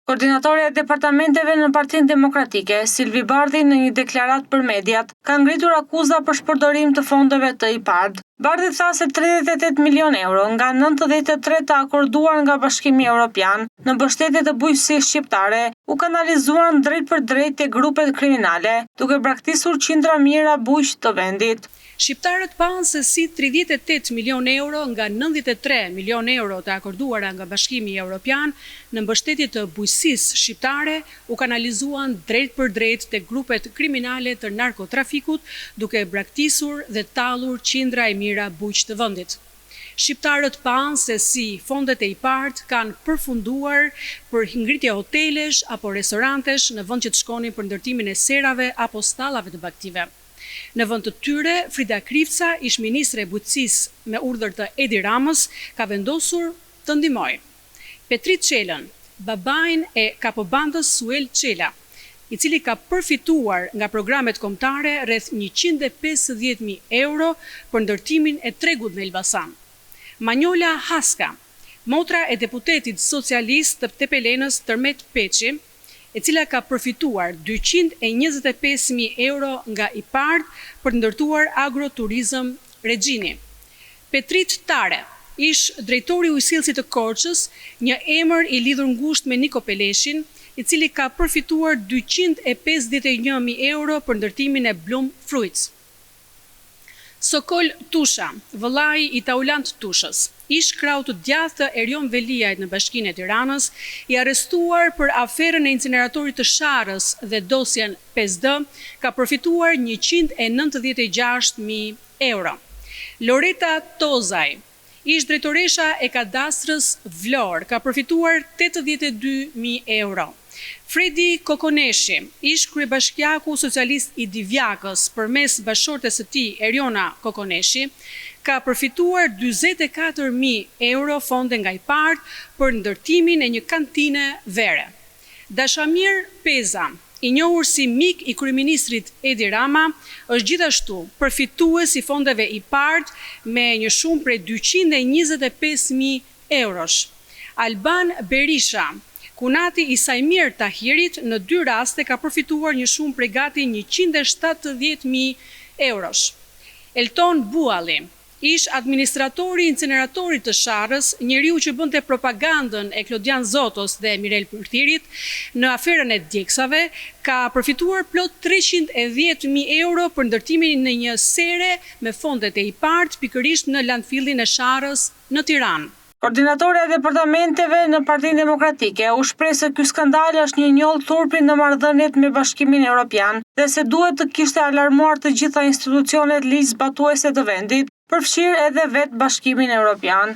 Koordinatorja e departamenteve në Partinë Demokratike, Silvi Bardhi në një deklaratë për mediat, ka ngritur akuza për shpërdorim të fondeve të IPARD. Bardhi tha se 38 milionë euro nga 93 të akorduar nga Bashkimi Europian në mbështetje të bujqësisë shqiptare u kanalizuan drejtpërdrejt te grupet kriminale, duke braktisur qindra mijëra bujq të vendit. Shqiptarët panë se si 38 milionë euro nga 93 milionë euro të akorduara nga Bashkimi Europian në mbështetje të bujqësisë shqiptare u kanalizuan drejtpërdrejt te grupet kriminale të narkotrafikut, duke braktisur dhe tallur qindra e mijëra bujq të vendit. Shqiptarët panë se si fondet e IPARD kanë përfunduar për ngritje hotelesh apo restorantesh në vend që të shkonin për ndërtimin e serave apo stallave të bagëtive. Në vend të tyre, Frida Krifca, ish-ministre e Bujqësisë me urdhër të Edi Ramës, ka vendosur të ndihmojë Petrit Çelën, babain e kapobandës Suel Çela, i cili ka përfituar nga programet kombëtare rreth 150.000 euro për ndërtimin e tregut në Elbasan. Manjola Haska, motra e deputetit socialist të Tepelenës Tërmet Peçi, e cila ka përfituar 225.000 euro nga IPARD për të ndërtuar agroturizëm Regjini. Petrit Tare, ish drejtori i ujësjellësit të Korçës, një emër i lidhur ngushtë me Niko Peleshin, i cili ka përfituar 251.000 euro për ndërtimin e Bloom Fruits. Sokol Tusha, vëllai i Taulant Tushës, ish krahu të djathtë të Erion Veliajt në Bashkinë e Tiranës, i arrestuar për aferën e inceneratorit të Sharrës dhe dosjen 5D, ka përfituar 196.000 euro. Loreta Tozaj, ish drejtoresha e kadastrës Vlorë, ka përfituar 82.000 euro. Fredi Kokoneshi, ish kryebashkiaku socialist i Divjakës përmes bashkëshortes së tij Eriona Kokoneshi, ka përfituar 44.000 euro fonde nga IPARD për ndërtimin e një kantine vere. Dashamir Peza, i njohur si mik i kryeministrit Edi Rama, është gjithashtu përfitues i fondeve IPARD me një shumë prej 225.000 eurosh. Alban Berisha, kunati i Sajmir Tahirit, në dy raste ka përfituar një shumë prej gati 170.000 eurosh. Elton Bualli, ish administratori i inceneratorit të Sharrës, njeriu që bënte propagandën e Klodian Zotos dhe Mirel Mërtirit në aferën e djegsave, ka përfituar plot 310.000 euro për ndërtimin në një sere me fondet e IPARD pikërisht në landfillin e Sharrës në Tiranë. Koordinatorja e departamenteve në Partinë Demokratike u shpreh se ky skandal është një njollë turpi në marrëdhëniet me Bashkimin Evropian dhe se duhet të kishte alarmuar të gjitha institucionet ligjzbatuese të vendit, përfshirë edhe vetë Bashkimin Evropian.